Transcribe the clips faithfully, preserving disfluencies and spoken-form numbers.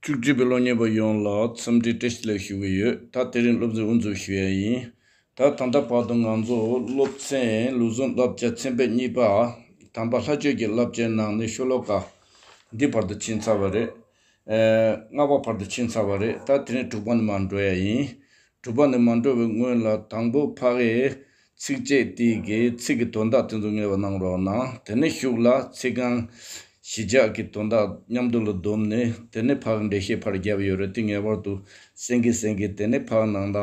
ཐུགས་རྗེ་པའི་སློབ་གཉེར་བ་ཡོངས་ལ་འཚམས་འདྲི་བཀྲ་ཤིས་བདེ་ལེགས་ཞུ་གི་ཡོད། ད་དེ་རིང་སློབ་ཚན་དབུ་འཛུགས་ཞུ་ཡ་ཡིན། ད་ད་ལྟ་བར་དུ་ང་ཚོ་སློབ་ཚན་ལུགས་ཟུང་བསླབ་བྱ་ཚན་པ་གཉིས་པ། དམ་པ་ལྷ་ཆོས་ཀྱི་བསླབ་བྱའི་ནང་ནས་ཤོ་ལོ་ཀ་འདི་བར་དུ་ཕྱིན་ཚར་བ་རེད། ཨེ། ལྔ་པ་བར་དུ་ཕྱིན་ཚར་བ་རེད། ད་དེ་རིང་དྲུག་པ་ནས་མར་འགྲོ་ཡ་ཡིན། དྲུག་པ་ནས་མ་འགྲོ་བའི་སྔོན་ལ་དང་པོ་ཕ་གིའི་ཚིགས་བཅད་དེ་གི་ཚིག་གི་དོན་དག་དེ་ཚོ་ངེས་པ་གནང་རོགས་གནང་། དེ་ནས་གཞུག་ལ་ཚིག་རྐང་གཞི་ཆགས་ཀྱི་དོན་དག་མཉམ་དུ་ལ་བསྡོམས་ནས། དེ་ནས་ཕ་གི་འགྲེལ་བཤད་ཕར་བརྒྱབ་ཡོད་རེད། དེ་ངེས་པར་དུ་གསན་གི་གསན་གི། དེ་ནས་ཕ་གི་ནང་ལ་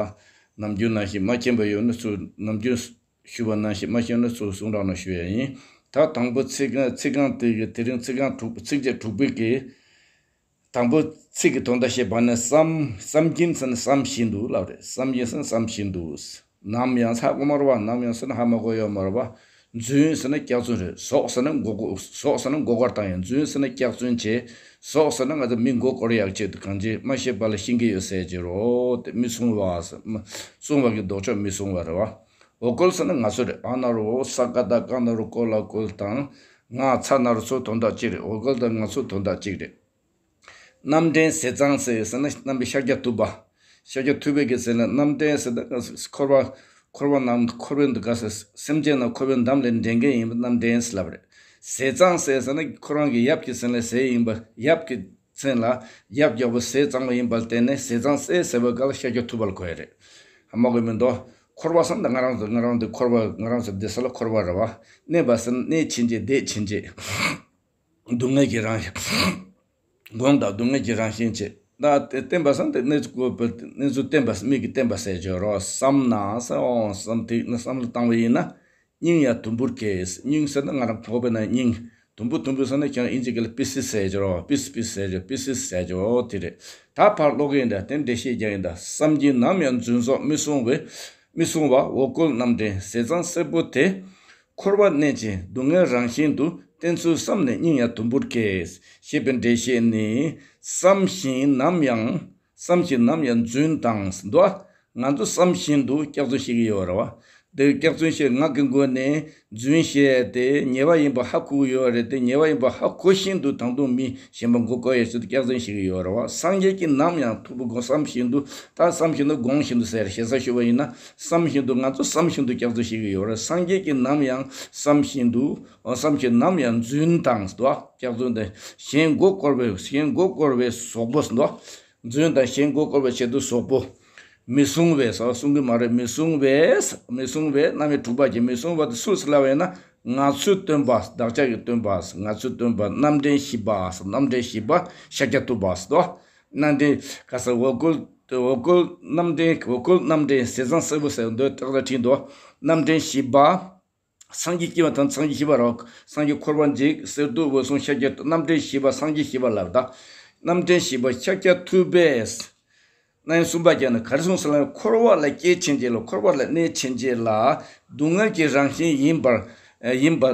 ནམ་རྒྱུན་ནང་བཞིན་མ་མཁྱེན་པ་ཡོད་ན་ཚུར། ནམ་རྒྱུན་ཞུས་པ་ནང་བཞིན་མ་མཁྱེན་ན་ཚུར་གསུང་རོགས་གནང་ཞུ་ཡ་ཡིན། ད་དང་པོ་ཚིག་རྐང་། ཚིག་རྐང་དེ་གི་དེ་རིང་ཚིག་རྐང་དྲུག། ཚིགས་བཅད་དྲུག་པའི་གི་དང་པོ་ཚིག་གི་དོན་དག་བཤད་པ་ནི། བསམ། བསམ་གྱིན་ཟེར་ན་བསམ་བཞིན་དུ་ལབ་རེད། བསམ་གྱིན་ཟེར་ན་བསམ་བཞིན་དུ། ནམ་ཡང་ཧ་གོ་མ་རེད་པ། ནམ་ཡང་ཟེར་ན་ཧ་མ་གོ་ཡོད་མ་རེད་པ། རྫུན་ཟེར་ན་སྐྱག་རྫུན་རེད། ཟོག་ཟེར་ན་མགོ་སྐོར། ཟོག་ཟེར་ན་མགོ་སྐོར་བཏང་ཡ། རྫུན་ཟེར་ན་སྐྱག་རྫུན་བྱས། ཟོག་ཟེར་ན་ང་ཚོ་མི་མགོ་སྐོར་ཡག་ཆེད་དུ། གང་ཅི་མ་ཤེས་པ་ལ་ཤེས་ཀྱི་ཡོད་ཟེར་གྱི་རོ། དེ་མི་སྲུང་བ་ཟེར། མ། སྲུང་བ་གི་ལྡོག་ཕྱོགས་མི་སྲུང་བ་རེད་པ། འོ་སྐོལ་ཟེར་ན་ང་ཚོ་རེད། ཨ་ན་རོ་ས་ཀ་བཏགས་སྐ་ན་རོ་སྐོ་ལ་སྐོལ་དང་། ང་ཚ་ན་རོ་ཚོ་དོན་དག་གཅིག་རེད། འོ་སྐོལ་དང་ང་ཚོ་དོན་དག་གཅིག་རེད། རྣམ་འདྲེན་ཟས་གཙང་སྲས་ཟེར་ན་རྣམ་པའི་ཤཱཀྱ་ཐུབ་པ། ཤཱཀྱ་ཐུབ་པའི་གི་ཟེར་ན་རྣམ་འདྲེན་ཟེར་ན་འཁོར་བ། འཁོར་བ་རྣམས་འཁོར་བའི་འདུ་ག་ཟེར། སེམས་ཅན་རྣམས་འཁོར་བའི་འདམ་ལས་འདྲེན་མཁན་ཡིན་པ་རྣམ་འདྲེན་ཟེར་ལབ་རེད། ཟས་གཙང་སྲས་ཟེར་ན་ཁོ་རང་གི་ཡབ་ཀྱི་མཚན་ལ་ཟས་ཡིན་པ། ཡབ་ཀྱི་མཚན་ལ་ཡབ་རྒྱལ་པོ་ཟས་གཙང་བ་ཡིན་པར་བརྟེན་ནས་ཟས་གཙང་སྲས་ཟེར་བའི་སྐབས་ལ་ཤཱཀྱ་ཐུབ་པ་ལ་གོ་ཡ་རེད། ཧ་མ་གོ་མི་འདུག། འཁོར་བ་ཟེར་ན་ང་རང་ཚོ། ང་རང་ཚོ་འཁོར་བ། ང་རང་ཚོ་བསྡད་ས་ལ་འཁོར་བ་རེད་པ། གནས་པ་ཟེར་ན་གནས་ཕྱིན་ཆད། བསྡད་ཕྱིན་ཆད། སྡུག་བསྔལ་གྱི་རང་བཞིན། སྒོམ་དང་སྡུག་བསྔལ་གྱི་རང་བཞིན་བྱེད། ད་དེ་བསྟན་པ་ཟེར་ན་དེ་གནས་ཚུལ་བཀོད་པའི་གནས་ཚུལ་བསྟན་པ། མིག་གིས་བསྟན་པ་ཟེར་གྱི་རོ། བསམ་ན་ཟེར། འོ་བསམ། དེ་ནི་བསམ་བློ་བཏང་བ་ཡིན་ན། སྙིང་ཡང་དུམ་བུར་གས། སྙིང་ཟེར་ན་ང་རང་ཕོག་པས་ན་སྙིང་། དུམ་བུ། དུམ་བུ་ཟེར་ན་ཀྱང་དབྱིན་ཇི་སྐད་ལ་པི་སི་ཟེར་གྱི་རོ། པི་སི། པི་སི་ཟེར་གྱི། པི་སི་ཟེར་གྱི། འོ་དེ་རེད། ད་ཕར་ཀློག་གི་ཡིན་ད། དེ་འགྲེལ་བཤད་རྒྱག་ཡིན་ད། བསམ་གྱིས་ནམ་ཡང་རྫུན་ཟོག་མི་བསྲུང་བའི། མི་བསྲུང་བ། འོ་སྐོལ་རྣམ་འདྲེན་ཟས་གཙང་སྲས་པོ་དེ། འཁོར་བར་གནས་ཀྱི་སྡུག་བསྔལ་རང་བཞིན་དུ། བསྟེན་ཚུལ་བསམ་ནས་སྙིང་ཡང་དུམ་བུར་གས། ཞེས་པའི་འགྲེལ་བཤད་ནི། བསམ་བཞིན་ནམ་ཡང་། བསམ་བཞིན་ནམ་ཡང་རྫུན་དང་འདུག། ང་ཚོ་བསམ་བཞིན་དུ་སྐྱག་རྫུན་བཤད་ཀྱི་ཡོད་རེད་པ། དེ་སྐྱག་རྫུན་བཤད། ངག་གི་སྒོ་ནས་རྫུན་བཤད་དེ་ཉེས་པ་ཡིན་པ་ཧ་གོ་གི་ཡོད་རེད། དེ་ཉེས་པ་ཡིན་པ་ཧ་གོ་བཞིན་དུ་ད་དུང་མི་གཞན་པ་མགོ་སྐོར་ཡ་ཆེད་དུ་སྐྱག་རྫུན་བཤད་ཀྱི་ཡོད་རེད་པ། སངས་རྒྱས་ཀྱིས་ནམ་ཡང་ཐུབ་པ་དགོངས། བསམ་བཞིན་དུ། ད་བསམ་བཞིན་དུ་དགོངས་བཞིན་དུ་ཟེར། ཞེ་ས་ཞུ་བ་ཡིན་ན། བསམ་བཞིན་དུ། ང་ཚོ་བསམ་བཞིན་དུ་སྐྱག་རྫུན་བཤད་ཀྱི་ཡོད་རེད། སངས་རྒྱས་ཀྱིས་ནམ་ཡང་བསམ་བཞིན་དུ། བསམ་བཞིན་ནམ་ཡང་རྫུན་དང་འདུག། སྐྱག་རྫུན་དེ། གཞན་མགོ་སྐོར་བའི། གཞན་མགོ་སྐོར་བའི་ཟོག་པོ་འདུག། རྫུན་དང་གཞན་མགོ་སྐོར་བའི་ཆེད་དུ་ཟོག་པོ། མི་བསྲུང་བས་ཟེར། བསྲུང་གི་མ་རེད། མི་བསྲུང་བས། མི་བསྲུང་བས། རྣམ་དབྱེ་དྲུག་པ་གི་མི་བསྲུང་བ་དེ་སུ་ཟེར་ལབ་པ་ཡིན་ན། ང་ཚོའི་སྟོན་པ། བདག་ཅག་གི་སྟོན་པ། ང་ཚོའི་སྟོན་པ་རྣམ་འདྲེན་བཞི་པ་ཟེར། རྣམ་འདྲེན་བཞི་པ་ཤཱཀྱ་ཐུབ་པ་ཟེར་དོ། རྣམ་འདྲེན་ག་ས། འོ་སྐོལ། འོ་སྐོལ་རྣམ་འདྲེན། འོ་སྐོལ་རྣམ་འདྲེན་ཟས་གཙང་སྲས་པོ་ཟེར་འདོད་ཏག་ཏག་བྲིས་འདུག། རྣམ་འདྲེན་བཞི་པ། སངས་རྒྱས་ཀྱི་བ་དང་། སངས་རྒྱས་བཞི་པ་རོ། སངས་རྒྱས་འཁོར་བ་འཇིག། གསེར་གདུགས་འོད་སྲུང་ཤཱཀྱ། རྣམ་འདྲེན་བཞི་པ། སངས་རྒྱས་བཞི་པ་ལབ་ད། རྣམ་འདྲེན་བཞི་པ་ཤཱཀྱ་ཐུབ་པས། རྣམ་དབྱེ་གསུམ་པ་བརྒྱབ་ནས་ག་རེ་གསུངས་ཟེར་ན། འཁོར་བ་ལ་སྐྱེས་ཕྱིན་ཆད་ལ། འཁོར་བ་ལ་གནས་ཕྱིན་ཆད་ལ་སྡུག་བསྔལ་གྱི་རང་བཞིན་ཡིན་པར། ཡིན་པ།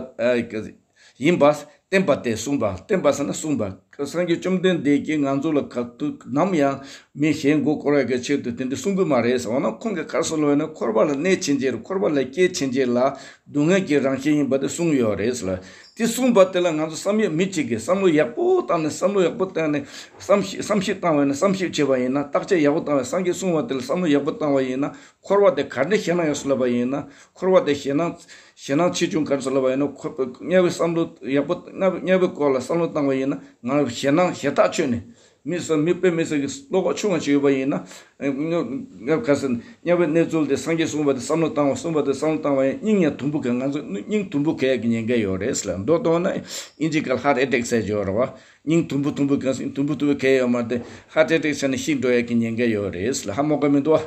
ཡིན་པ་བསྟན་པ་དེ་གསུངས་པ། བསྟན་པ་ཟེར་ན་གསུངས་པ། སངས་རྒྱས་བཅོམ་ལྡན་འདས་ཀྱིས་ང་ཚོ་ལ་ག་དུས་ནམ་ཡང་མི་གཞན་མགོ་སྐོར་བའི་གི་ཆེད་དུ་དེ་འདྲ་གསུང་གི་མ་རེད་ཟེར། འོ་ན་ཁོང་གིས་ག་རེ་གསུངས་ལབ་ན། འཁོར་བ་ལ་གནས་ཕྱིན་ཆད། འཁོར་བ་ལ་སྐྱེས་ཕྱིན་ཆད་ལ་སྡུག་བསྔལ་གྱི་རང་བཞིན་ཡིན་པ་དེ་གསུངས་ཡོད་རེད་ཟེར། དེ་གསུངས་པ་དེ་ལ་ང་ཚོ་བསམ་ཡས་མི་གཅིག་གིས་བསམ་བློ་ཡག་པོ་བཏང་ནས། བསམ་བློ་ཡག་པོ་བཏང་ནས། བསམ་གཞིག། བསམ་གཞིག་བཏང་བ་ཡིན་ན། བསམ་གཞིག་བྱས་པ་ཡིན་ན། བརྟག་དཔྱད་ཡག་པོ་བཏང་བ། སངས་རྒྱས་གསུངས་པ་དེ་ལ་བསམ་བློ་ཡག་པོ་བཏང་བ་ཡིན་ན། འཁོར་བ་དེ་ག་འདྲ་ཞེད་སྣང་ཡོད་ཟེར་ལབ་པ་ཡིན་ན། འཁོར་བ་དེ་ཞེད་སྣང་། ཞེད་སྣང་ཆེ་ཆུང་ག་རེ་ཟེར་ལབ་པ་ཡིན་ན། ཁོ་དམྱལ་བའི་བསམ་བློ་ཡག་པོ། དམྱལ་བའི་སྐོར་ལ་བསམ་བློ་བཏང་བ་ཡིན་ན། ང་ཞེད་སྣང་ཞེ་ཐག་ཆོད་ནས། མི་ཟེར། མི་དཔེ་མི་སྲིད་ཀྱི་བློ་ཁོག་ཆུང་བ་ཅིག་ཡོད་པ་ཡིན་ན། ང་ག་ཟེར། དམྱལ་བའི་གནས་ཚུལ་དེ་སངས་རྒྱས་གསུངས་པ་དེ་བསམ་བློ་བཏང་བ། གསུངས་པ་དེ་བསམ་བློ་བཏང་བ་ཡིན། སྙིང་ཡང་དུམ་བུ་གས། ང་ཚོ་སྙིང་དུམ་བུ་གས་ཀྱི་ཉེན་ཁ་ཡོད་རེད་ཟེར་ལ། མདོར་བསྡུས་ན་དབྱིན་ཇི་སྐད་ལ་ཧར་ཊི་ཨེ་ཊེག་ཟེར་གྱི་ཡོད་རེད་པ། སྙིང་དུམ་བུ་དུམ་བུ་གས། དུམ་བུ་དུམ་བུ་གས་ཡོད་མ་རེད། ཧར་ཊི་ཨེ་ཊེག་བྱས་ནས་ཤི་འགྲོ་ཡས་ཀྱི་ཉེན་ཁ་ཡོད་རེད་ཟེར་ལ། ཧ་མ་གོ་མི་འདུག་བ།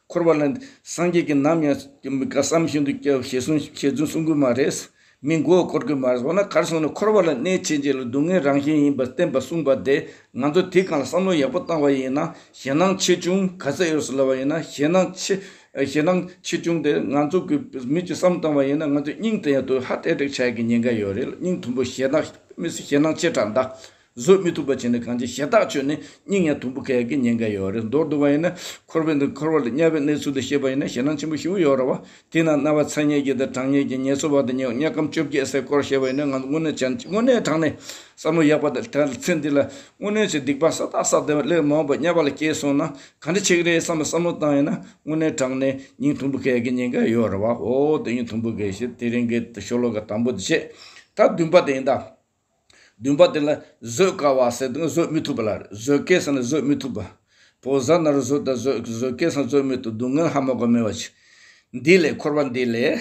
འཁོར་བ་ལ། སངས་རྒྱས་ཀྱིས་ནམ་ཡང་བསམ་བཞིན་དུ་སྐྱོ་ཞེས་གསུང་། ཞེས་རྫུན་གསུང་གི་མ་རེད། མི་མགོ་སྐོར་གི་མ་རེད། འོ་ན་ག་རེ་གསུངས་ན། འཁོར་བ་ལ་གནས་ཕྱིན་ཆད་ལ་སྡུག་བསྔལ་རང་བཞིན་ཡིན་པར་བསྟན་པ་གསུངས་པ་དེ། ང་ཚོ་དེའི་སྒང་ལ་བསམ་བློ་ཡག་པོ་བཏང་བ་ཡིན་ན། ཞེད་སྣང་ཆེ་ཆུང་ག་ཚོད་ཡོད་ཟེར་ལབ་པ་ཡིན་ན། ཞེད་སྣང་ཆེ། ཞེད་སྣང་ཆེ་ཆུང་དེ་ང་ཚོ་གི་མི་གཅིག་བསམ་བཏང་བ་ཡིན་ན། ང་ཚོ་སྙིང་དེ་ཡང་དུ་ཧར་ཊི་ཨེ་ཊེག་བྱ་ཡག་གི་ཉེན་ཁ་ཡོད་རེད། སྙིང་དུམ་བུ་ཞེད་སྣང་། མི་ཞེད་སྣང་ཆེ་དྲགས་འདའ། བཟོད་མི་ཐུབ་པ་བྱས་ནས་གང་ཅི་ཞེ་ཐག་ཆོད་ནས་སྙིང་ཡང་དུམ་བུ་གས་ཀྱི་ཉེན་ཁ་ཡོད་རེད། མདོར་བསྡུ་བ་ཡིན་ན་འཁོར་བའི་འདི་འཁོར་བ་ལ་བསྙབ་པའི་གནས་ཚུལ་དེ་ཤེས་པ་ཡིན་ན་ཞེད་སྣང་ཆེན་པོ་ཞིག་ཡོད་རེད་བ། དེས་ན་རྣ་བ་ཚ་ཉེས་ཀྱི་དང་གྲང་ཉེས་ཀྱི་ཉེར་འཚོ་བ་དང་ཉེ་དམྱལ་ཁམས་བཅོ་བརྒྱད་ཟེར་སྐོར་བཤད་པ་ཡིན་ན་ང་ཚོ་དངོས་གནས་ཅན་དངོས་གནས་དྲང་གནས་བསམ་བློ་ཡག་པ་དང་དེ་ཚེ་འདི་ལ་དངོས་གནས་ཀྱི་སྡིག་པ་ས་དག་ས་དེ་བ་ལས་མང་བ་བསྙབ་པ་ལ་སྐྱེས་སོང་ན་ག་འདྲ་བྱེད་ཀྱི་རེད་བསམ་བསམ་བློ་བཏང་ཡིན་ན་དངོས་གནས་དྲང་གནས་སྙིང་དུམ་བུ་གས་ཀྱི་ཉེན་ཁ་ཡོད་རེད་བ། འོ་དེ་སྙིང་དུམ་བུ་གས་ཤིག་དེ་རིང་གི་ཤོ་ལོ་ཀ་དང་པོ་དེ་བྱས། ད་བདུན་པ་དེ་ཡིན་ད། བདུན་པ་དེ་ལ་བཟོད་དཀའ་བ་ཟེར་དུས་བཟོད་མི་ཐུབ་པ་ལ་རེད། བཟོད་དཀའི་ས་ནས་བཟོད་མི་ཐུབ་པ། བོ་ཟ་ན་རོ་བཟོད་དང་བཟོད་བཟོད་དཀའི་ས་ནས་བཟོད་མི་ཐུབ་སྡུག་བསྔལ་ཧ་མ་གོ་མེད་པ་ཅིག་འདི་ལས་འཁོར་བ་འདི་ལས།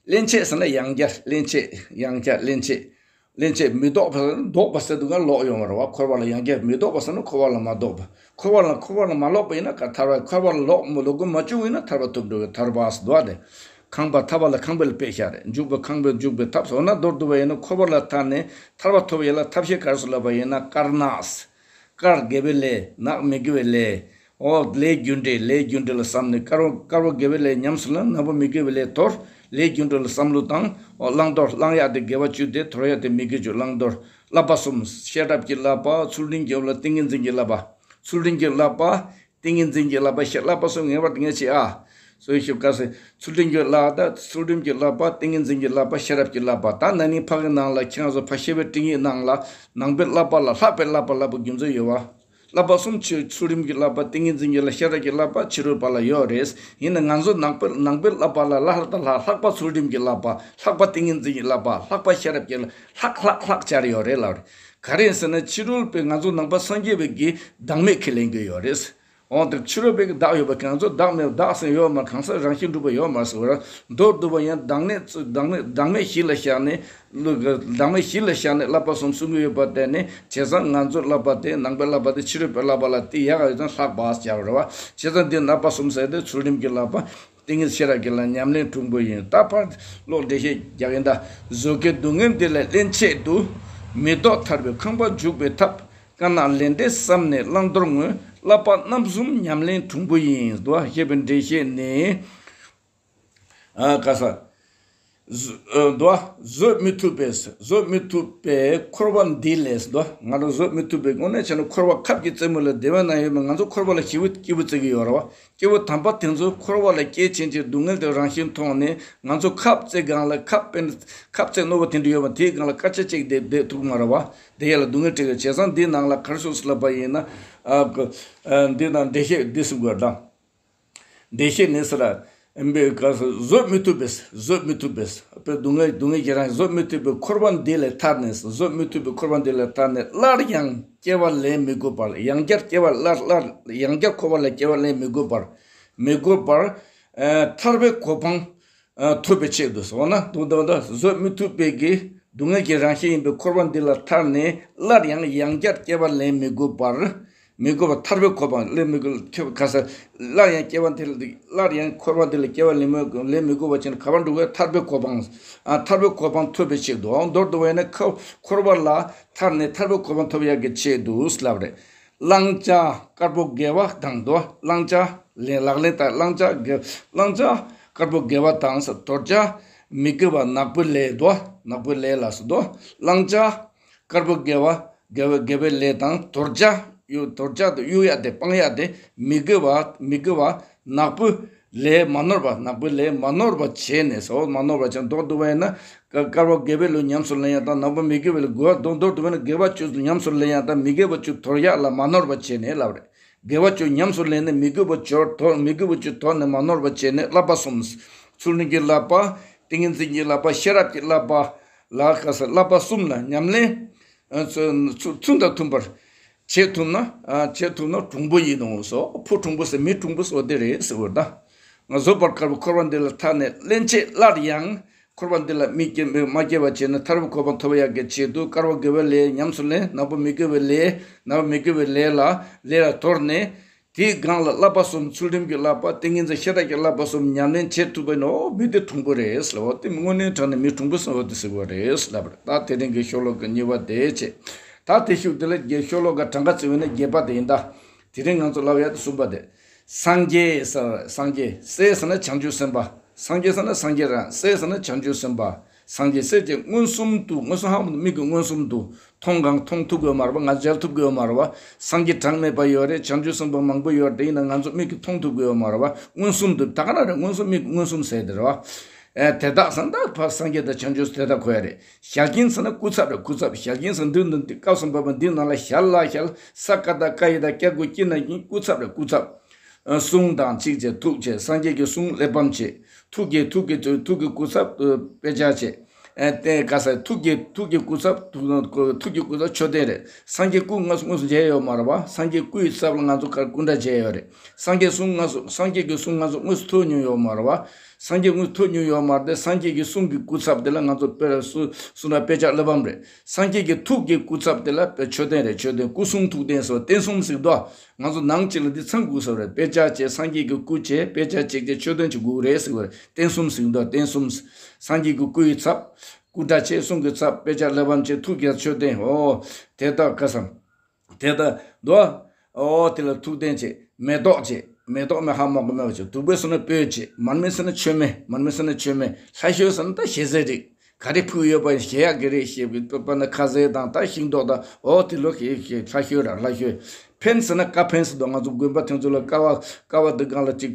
སླན་ཆད་ཟེར་ན་ཡང་བསྐྱར་སླན་ཆད་ཡང་བསྐྱར་སླན་ཆད། སླན་ཆད་མི་ལྡོག་པ་ལྡོག་པ་ཟེར་དུས་ཀ་ལོག་ཡོང་བ་རེད་བ། འཁོར་བ་ལ་ཡང་བསྐྱར་མི་ལྡོག་པ་ཟེར་ན་འཁོར་བ་ལ་མ་ལྡོག་པ། འཁོར་བ་ལ་འཁོར་བ་ལ་མ་ལོག་པ་ཡིན་ན་ག་ཐར་བ་འཁོར་བ་ལ་ལོག་མ་ལོག་གི་མ་བཅུག་ཡིན་ན་ཐར་པ་ཐོབ་འགྲོ་གི་ཐར་པ་ཟེར་དུས་དེ། ཁང་པ་ཐར་པ་ལ་ཁང་པའི་ལ་དཔེ་བཞག་རེད། འཇུག་པ་ཁང་པའི་འཇུག་པའི་ཐབས་སོགས་ན་མདོར་བསྡུ་བ་ཡིན་ན་འཁོར་བ་ལ་ཐར་ནས་ཐར་པ་ཐོབ་ཡ་ལ་ཐབས་ཤེས་ག་རེ་ཟེར་ལབ་པ་ཡིན་ན་དཀར་ནག་དཀར་དགེ་བའི་ལས་ནག་མི་དགེ་བའི་ལས། འོ་ལས་རྒྱུ་འབྲས་ལས་རྒྱུ་འབྲས་ལ་བསམ་ནས་དཀར་པོ་དཀར་པོ་དགེ་བའི་ལས་ཉམས་སུ་ལེན། ནག་པོ་མི་དགེ་བའི་ལས་དོར། ལས་རྒྱུ་འབྲས་ལ་བསམ་བློ་བཏང་། འོ་བླང་དོར་བླང་ཡག་དེ་དགེ་བ་བཅུ་སྟེ་དོར་ཡག་དེ་མི་དགེ་བཅུ་བླང་དོར། བསླབ་པ་གསུམ། ཤེས་རབ་ཀྱི་བསླབ་པ། ཚུལ་ཁྲིམས་ཀྱི་བསླབ་པ། ཏིང་ངེ་འཛིན་གྱི་བསླབ་པ། ཚུལ་ཁྲིམས་ཀྱི་བསླབ་པ། ཏིང་ངེ་འཛིན་གྱི་བསླབ་པ་ཤེས་བསླབ་པ་གསུམ་ངེས་པར་དུ་ངེས་ཤེས་ཨ། སོ་ཡི་ཤོབ་དཀའ་སེ་ཚུལ་ཁྲིམས་ཀྱི་བསླབ་པ། ཚུལ་ཁྲིམས་ཀྱི་བསླབ་པ། ཏིང་ངེ་འཛིན་གྱི་བསླབ་པ། ཤེས་རབ་ཀྱི་བསླབ་པ། ད་ན་ནིང་ཕ་གི་ནང་ལ་ཁྱེད་རང་ཚོ་ཕ་ཤེས་པའི་སྤྲིང་ཡིག་ནང་ལ་ནང་པའི་བསླབ་པ་ལ་ལྷག་པའི་བསླབ་པ་ལབ་པའི་རྒྱུ་མཚན་ཡོད་བ། བསླབ་པ་གསུམ་ཕྱི་ཚུལ་ཁྲིམས་ཀྱི་བསླབ་པ། ཏིང་ངེ་འཛིན་གྱི་བསླབ་ཤེས་རབ་ཀྱི་བསླབ་པ་ཕྱི་རོལ་པ་ལ་ཡོད་རེད། ཡིན་ན་ང་ཚོ་ནང་པའི་ནང་པའི་བསླབ་པ་ལ་ལྷག་དང་ལྷག་ལྷག་པ་ཚུལ་ཁྲིམས་ཀྱི་བསླབ་པ། ལྷག་པ་ཏིང་ངེ་འཛིན་གྱི་བསླབ་པ། ལྷག་པ་ཤེས་རབ་ཀྱི་ལྷག་ལྷག་ལྷག་སྦྱར་ཡོད་རེད་ལབ་རེད། ག་རེ་ཡིན་ཟེར་ན་ཕྱི་རོལ་པའི་ང་ཚོ་ནང་པ་སངས་རྒྱས་པའི་གི་བདག་མེད་ཁས་ལེན་གྱི་ཡོད་རེད། འོ་དེ་ཕྱི་རོལ་པའི་གི་བདག་ཡོད་པ་ཁྱེད་རང་ཚོ་བདག་མེད་བདག་ཟེར་ཡོད་མ། གང་ཟག་རང་བཞིན་གྲུབ་པ་ཡོད་མ་ཟེར་བ་ར། མདོར་བསྡུ་བ་ཡང་བདག་མེད་བདག་མེད་བདག་མེད་གཞི་ལ་བཞག་ནས། བདག་མེད་གཞི་ལ་བཞག་ནས་བསླབ་པ་གསུམ་གསུང་གི་ཡོད་པ་དེ་ནི་བྱས་ཙང་ང་ཚོའི་བསླབ་པ་དེ་ནང་པའི་བསླབ་པ་དེ་ཕྱི་རོལ་པའི་བསླབ་པ་ལ་དེ་ཡག་ཡོད་ཙང་ལྷག་པ་སྦྱར་བ་རེད་བ། བྱས་ཙང་འདི་བསླབ་པ་གསུམ་ཟེར་དེ་ཚུལ་ཁྲིམས་ཀྱི་བསླབ་པ། ཏིང་ངེ་འཛིན་ཤེས་རབ་ཀྱི་ལ་ཉམས་ལེན་གྲུང་པོ་ཡིན། ད་ཕར་ལོག་འགྲེལ་བཤད་རྒྱག་ཡིན་ད། བཟོད་དཀའི་སྡུག་བསྔལ་འདི་ལས་སླན་ཆད་དུ། མི་ལྡོག་ཐར་པའི་ཁང་པར་འཇུག་པའི་ཐབས། དཀར་ནག་ལས་འབྲས་བསམ་ནས་བླང་དོར་ངོ་། བསླབ་པ་རྣམ་གསུམ་ཉམས་ལེན་གྲུང་པོ་ཡིན། དུ་བ་ཞེས་པའི་འགྲེལ་བཤད་ནི། ཨ་ག་ས། བཟོ་ཨ་དུ་བ་བཟོད་མི་ཐུབ་པས་བཟོད་མི་ཐུབ་པའི་འཁོར་བ་འདི་ལས་དུ་བ་ང་རང་བཟོད་མི་ཐུབ་པའི་དངོས་གནས་བྱས་ན་འཁོར་བ་ཁབ་ཀྱི་རྩེ་མོ་ལ་བདེ་བ་ན་ཡོད་མེད་ང་ཚོ་འཁོར་བ་ལ་སྐྱིད་པོ་སྐྱིད་པོ་བརྩི་གི་ཡོད་རེད་བ། སྐྱེ་བོ་དམ་པ་དེ་ཚོས་འཁོར་བ་ལ་སྐྱེས་ཕྱིན་ཆད་སྡུག་བསྔལ་དེ་རང་བཞིན་མཐོང་ནས་ང་ཚོ་ཁབ་རྩེ་སྒང་ལ་ཁབ་པན་ཁབ་རྩེ་རྣོ་བོ་དེ་འདྲ་ཡོད་པ་དེའི་སྒང་ལ་སྐར་ཆ་གཅིག་བསྡད་བསྡད་ཐུབ་མ་རེད་བ། དེ་ཡ་ལ་སྡུག་བསྔལ་སྤྲད་ཀྱི་བྱས་ཙང་འདིའི་ནང་ལ་ག་རེ་གསུངས་སུ་ལབ་པ་ཡིན་ན། ཨ་ཨ་འདི་ནང་འགྲེལ་བཤད་འདི་གསུང་དགོས་དང་། འགྲེལ་བཤད་ནི་ཟེར་ཨ་འབའི་ག་བཟོད་མི་ཐུབ་པས་བཟོད་མི་ཐུབ་པས་དཔེ་སྡུག་བསྔལ་སྡུག་བསྔལ་གྱི་རང་བཟོད་མི་ཐུབ་པའི་འཁོར་བ་འདི་ལས་ཐར་ནས་བཟོད་མི་ཐུབ་པའི་འཁོར་བ་འདི་ལས་ཐར་ནས་སླར་ཡང་སྐྱེ་བ་ལེན་མི་དགོས་པར་ཡང་བསྐྱར་སྐྱེ་བ་སླར་སླར་ཡང་བསྐྱར་འཁོར་བ་ལ་སྐྱེ་བ་ལེན་མི་དགོས་པར་མི་དགོས་པར། ཨ་ཐར་པའི་གོ་འཕང་ཨ་ཐོབ་པའི་ཆེད་དུ་ཟེར་བ་ན་དུ་དུ་དུ་བཟོད་མི་ཐུབ་པའི་གི་སྡུག་བསྔལ་གྱི་རང་བཞིན་ཡིན་པའི་འཁོར་བ་འདི་ལ་ཐར་ནས་སླར་ཡང་ཡང་བསྐྱར་སྐྱེ་བ་ལེན་མི་དགོས་པར། མི་དགོས་པར་ཐར་པའི་གོ་འཕང་ལེན་མི་དགོས་ཁྱོད་ག་ས་སླར་ཡང་སྐྱེ་བ་འདི་ལ་སླར་ཡང་འཁོར་བ་འདི་ལ་སྐྱེ་བ་ལེན་མི་ལེན་མི་དགོས་པ་ཅན་ག་པར་འགྲོ་དགོས། ཐར་པའི་གོ་འཕང་ཨ་ཐར་པའི་གོ་འཕང་ཐོབ་པའི་ཆེད་དུ་འོང་མདོར་བསྡུ་བ་ཡིན་ན་ཁ་འཁོར་བ་ལ་ཐར་ནས་ཐར་པའི་གོ་འཕང་ཐོབ་ཡག་གི་ཆེད་དུ་ལབ་རེད། བླང་བྱ་དཀར་པོ་དགེ་བ་དང་དོ། བླང་བྱ་ལས་ལག་ལེན་དང་བླང་བྱ་དགེ་བླང་བྱ་དཀར་པོ་དགེ་བ་དང་ས་དོར་བྱ་མི་དགེ་བ་ནག་པོའི་ལས་དོ། ནག་པོའི་ལས་ལ་ས་དོ། བླང་བྱ་དཀར་པོ་དགེ་བ་དགེ་བ་དགེ་བའི་ལས་དང་དོར་བྱ་གཡུག་དོར་བྱ་དང་གཡུག་ཡ་དེ་སྤང་ཡ་དེ་མི་དགེ་བ་མི་དགེ་བ་ནག་པོའི་ལས་མ་ནོར་བ་ནག་པོའི་ལས་མ་ནོར་བ་བྱས་ནས་ས་འོ་མ་ནོར་བ་བྱས་མདོར་བསྡུ་བ་ཡིན་ན། དཀར་པོ་དགེ་བའི་ལུགས་ཉམས་སུ་ལེན་ཡ་དང་ནག་པོ་མི་དགེ་བའི་ལུགས་དགེ་བ་མདོར་མདོར་བསྡུ་བ་ན་དགེ་བ་བཅུ་ཉམས་སུ་ལེན་ཡ་དང་མི་དགེ་བ་བཅུ་དོར་ཡ་ལ་མ་ནོར་བ་བྱས་ནས་ལབ་རེད། དགེ་བ་བཅུ་ཉམས་སུ་ལེན་ནས་མི་དགེ་བ་བཅུ་དོར་མི་དགེ་བ་བཅུ་དོར་ནས་མ་ནོར་བ་བྱས་ནས་བསླབ་པ་གསུམ། ཚུལ་ཁྲིམས་ཀྱི་བསླབ་པ། ཏིང་ངེ་འཛིན་གྱི་བསླབ་པ་ཤེས་རབ་ཀྱི་བསླབ་པ་ལ་ག་ས་བསླབ་པ་གསུམ་ལ་ཉམས་ལེན་ཚུལ་དང་མཐུན་པར་བྱེད་ཐུབ་ན་བྱེད་ཐུབ་ན་གྲུང་པོ་ཡིན་ནོ་སོ་ཕོ་གྲུང་པོ་ཟེར་མི་གྲུང་པོ་ཟེར་བ་དེ་རེད་ཟེར་བ་དང་། ང་བཟོད་པར་དཀའ་བའི་འཁོར་བ་འདི་ལ་ཐར་ནས་སླན་ཆད་སླར་ཡང་འཁོར་བ་འདི་ལ་མི་སྐྱེ་མི་མ་སྐྱེ་བ་བྱས་ནས་ཐར་པའི་གོ་འཕང་ཐོབ་ཡག་གི་ཆེད་དུ་དཀར་པོ་དགེ་བའི་ལས་ཉམས་སུ་ལེན་ནག་པོ་མི་དགེ་བའི་ལས་ནག་པོ་མི་དགེ་བའི་ལས་ལ་ལས་ལ་དོར་ནས། དེའི་སྒང་ལ་བསླབ་པ་གསུམ་ཚུལ་ཁྲིམས་ཀྱི་བསླབ་པ་ཏིང་ངེ་འཛིན་ཤེས་རབ་ཀྱི་བསླབ་པ་གསུམ་ཉམས་ལེན་བྱེད་ཐུབ་པ་ནོ་མི་དེ་གྲུང་པོ་རེད་ཟེར་བ་དེ་དངོས་གནས་དྲང་ནས་མི་གྲུང་པོ་ཟེར་བ་དེ་ཟེར་བ་རེད་ལབ་རེད། ད་དེ་རིང་གི་ཤོ་ལོ་ཀ་གཉིས་པ་དེ་བྱས། ད་དེ་ཤུགས་དེ་ལ་རྒྱལ་ཤོ་ལོ་ཀ་གྲངས་ཀ་བརྩི་བས་ན་བརྒྱད་པ་དེ་ཡིན་ད། དེ་རིང་ང་ཚོ་ལབ་ཡ་དེ་གསུམ་པ་དེ། སངས་རྒྱས་ཟེར་སངས་རྒྱས་སྲས་ཟེར་ན་བྱང་ཆུབ་སེམས་དཔའ། སངས་རྒྱས་ཟེར་ན་སངས་རྒྱས་རང་སྲས་ཟེར་ན་བྱང་ཆུབ་སེམས་དཔའ། སངས་རྒྱས་སྲས་ཀྱིས་མངོན་སུམ་དུ། མངོན་སུམ་ཧ་མ་མིག་གིས་མངོན་སུམ་དུ་མཐོང་གང་མཐོང་ཐུབ་དགོས་མ་རེད་པ། ང་མཇལ་ཐུབ་དགོས་མ་རེད་པ། སངས་རྒྱས་གྲངས་མེད་པ་ཡོད་རེད། བྱང་ཆུབ་སེམས་དཔའ་མང་པོ་ཡོད་རེད། དེ་ཡིན་ན་ང་ཚོ་མིག་གིས་མཐོང་ཐུབ་དགོས་མ་རེད་པ། མངོན་སུམ་དུ་ད་ག་ན་རེད། མངོན་སུམ་མིག་གིས་མངོན་སུམ་ཟེར་དེ་རེད་པ། ཨེ་དེ་དག་ཟེར་ན་ད་ཕར་སངས་རྒྱས་དང་བྱང་ཆུབ་དེ་དག་གོ་ཡ་རེད། ཞལ་སྐྱིན་ཟེར་ན་སྐུ་ཚབ་རེད། སྐུ་ཚབ། ཞལ་སྐྱིན་ཟེར་འདི་འདི་འདི་སྐབས་སུ་བབ་པ་འདི་ནང་ལ་ཞལ་ལ་ཞལ། ས་ཀ་བཏགས་སྐ་ཡ་བཏགས་སྐྱ་གུ་སྐྱི་ན་སྐྱིན། སྐུ་ཚབ་རེད། སྐུ་ཚབ། ཨ་གསུང་དང་གཅིག་བྱས། ཐུགས་བྱས། སངས་རྒྱས་ཀྱི་གསུང་གླེགས་བམ་བྱས། ཐུགས་ཀྱི་ཐུགས་ཀྱི་ཐུགས་ཀྱི་སྐུ་ཚབ་ཨ་དཔེ་ཆ་བྱས། ཨ་དེ་ག་ས་ཐུགས་ཀྱི་ཐུགས་ཀྱི་སྐུ་ཚབ་ཐུགས་ཐུགས་ཀྱི་སྐུ་ཚབ་མཆོད་རྟེན་རེད། སངས་རྒྱས་སྐུ་དངོས་སུ་དངོས་སུ་མཇལ་ཡོད་མ་རེད་པ། སངས་རྒྱས་སྐུ་ཡི་ཚབ་ལ་ང་ཚོ་ག་སྐུ་འདྲ་མཇལ་ཡོད་རེད། སངས་རྒྱས་གསུང་དངོས་སུ་སངས་རྒྱས་ཀྱི་གསུང་ང་ཚོ་དངོས་སུ་ཐོས་མྱོང་ཡོད་མ་རེད་པ། སངས་རྒྱས་དངོས་སུ་ཐོས་མྱོང་ཡོད་མ་རེད་དེ། སངས་རྒྱས་ཀྱི་གསུང་གི་སྐུ་ཚབ་དེ་ལ་ང་ཚོ་དཔེར་གསུ་གསུང་རབ་དཔེ་ཆ་གླེགས་བམ་རེད། སངས་རྒྱས་ཀྱི་ཐུགས་ཀྱི་སྐུ་ཚབ་དེ་ལ་དཔེ་མཆོད་རྟེན་རེད། མཆོད་རྟེན། སྐུ་གསུང་ཐུགས་རྟེན་སོགས་རྟེན་གསུམ་ཟེར་གི་འདུག་ང་ཚོ་ནང་གཅིག་ལ་འདི་ཚང་དགོས་ས་རེད། དཔེ་ཆ་བྱས། སངས་རྒྱས་ཀྱི་སྐུ་བྱས། དཔེ་ཆ་བྱས་བྱས་མཆོད་རྟེན་བྱེད་དགོས་རེད་ཟེར་བ་རེད། རྟེན་གསུམ་ཟེར་གི་འདུག་རྟེན་གསུམ། སངས་རྒྱས་ཀྱི་སྐུ་ཡི་ཚབ། སྐུ་འདྲ་བྱས། གསུང་གི་ཚབ། དཔེ་ཆ་གླེགས་བམ་བྱས། ཐུགས་ཀྱི་མཆོད་རྟེན། ཨོ་དེ་དག་ག་ས། དེ་ལྟ་འདུག་ཨོ་དེ་ལ་ཐུགས་རྟེན་བྱེད། མེ་ཏོག་བྱེད། མེ་ཏོག་མེ་ཧ་མ་གོ་མེ་བ་བྱེད། བདུག་སྤོས་ཟེར་ན་སྤོས་བྱེད། མར་མེ་ཟེར་ན་མཆོད་མེ། མར་མེ་ཟེར་ན་མཆོད་མེ། ལྷ་བཤོས་ཟེར་ན་ད་ཞལ་ཟས་རིགས། ག་རེ་ཕུལ་ཡོད་པ་ཞལ་ཡག་གི་རེད་ཞེས་པའི་དཔེར་ན་ཁ་ཟས་དང་ད་ཤིང་ཏོག་དང་། ཨོ་དེ་ལོ་ཞེས་ཞེས་ལྷ་བཤོས་ར་ལྷ་བཤོས། ཕན་ཟེར་ན་ཀ་ཕན་ཟེར་འདུག་ང་ཚོ་དགོན་པ་དེ་ཚོ་ལ་ཀ་བ་ཀ་བ་འདི་སྒང་ལ་ཅིག་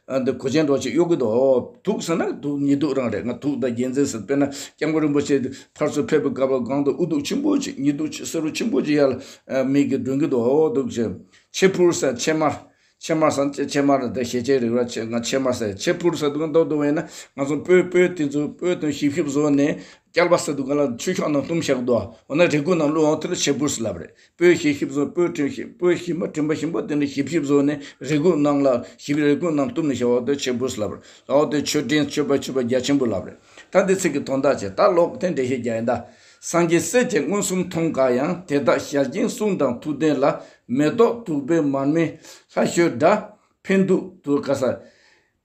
ཨ་འདི་གོས་ཆེན་འདྲ་ཅིག་གཡོག་གི་འདུག་ཨོ་དུག་ཟེར་ན་དུག་ཉི་དུག་རང་རེད། ང་དུག་དང་རྒྱལ་མཚན་ཟེར། དཔེར་ན་སྐྱབས་མགོན་རིན་པོ་ཆེ་ཕར་ཚུར་ཕེབས་པའི་སྐབས་ལ་སྒང་དུ་དབུ་དུག་ཆེན་པོ་ཅིག་ཉི་དུག་ཅིག་སེར་པོ་ཆེན་པོ་ཅིག་ཡར་ལ་མིག་གིས་མགྲོན་གྱི་འདུག་ཨོ་དུག་ཅེས། ཕྱེ་ཕུར་ཟེར་ཕྱེ་མར། ཕྱེ་མར་ཟེར་ཕྱེ་མར་དེ་ཞལ་ཆད་རིགས་ར་ཕྱེ་ང་ཕྱེ་མར་ཟེར། ཕྱེ་ཕུར་ཟེར་དུས་མདོར་བསྡུ་བས་ན་ང་ཚོ་སྤོས་སྤོས་དེ་ཚོ་སྤོས་དང་ཞིབ་ཞིབ་བཟོས་ནས་སྐྱལ་པ་ཟེར་དུས་ག་ལ་ཆུ་ཤོག་ནང་བཏུམས་བཞག་འདུག་འོ་ན་རས་ཁུག་ནང་བླུགས་འོང་། དེ་ལ་ཕྱེ་ཕུར་ཟེར་ལབ་རེད། སྤོས་ཞིབ་ཞིབ་བཟོས། སྤོས་བྲིམ་ཞིབ་སྤོས་ཞིམ་པ་བྲིམ་པ་ཞིམ་པོ་དེ་འདྲ་ཞིབ་ཞིབ་བཟོས་ནས་རས་ཁུག་ནང་ལ་ཞིབ་རས་ཁུག་ནང་བཏུམས་ནས་བཞག་པ་དེ་ཕྱེ་ཕུར་ཟེར་ལབ་རེད། ཨོ་དེ་མཆོད་རྟེན་མཆོད་པ་མཆོད་པ་རྒྱ་ཆེན་པོ་ལབ་རེད། ད་འདི་ཚིག་གི་དོན་དག་བྱས། ད་ཀློག་དེ་འགྲེལ་བཤད་རྒྱག་ཡིན་ད། སངས་རྒྱས་སྲས་ཀྱིས་མངོན་སུམ་མཐོང་གང་ཡང་། དེ་དག་ཞལ་སྐྱིན་གསུང་དང་ཐུགས་རྟེན་ལ། མེ་ཏོག་བདུག་སྤོས་མར་མེ་ལྷ་བཤོས་འདྲ། ཕན་བདུག་ཏུ་ག་ས།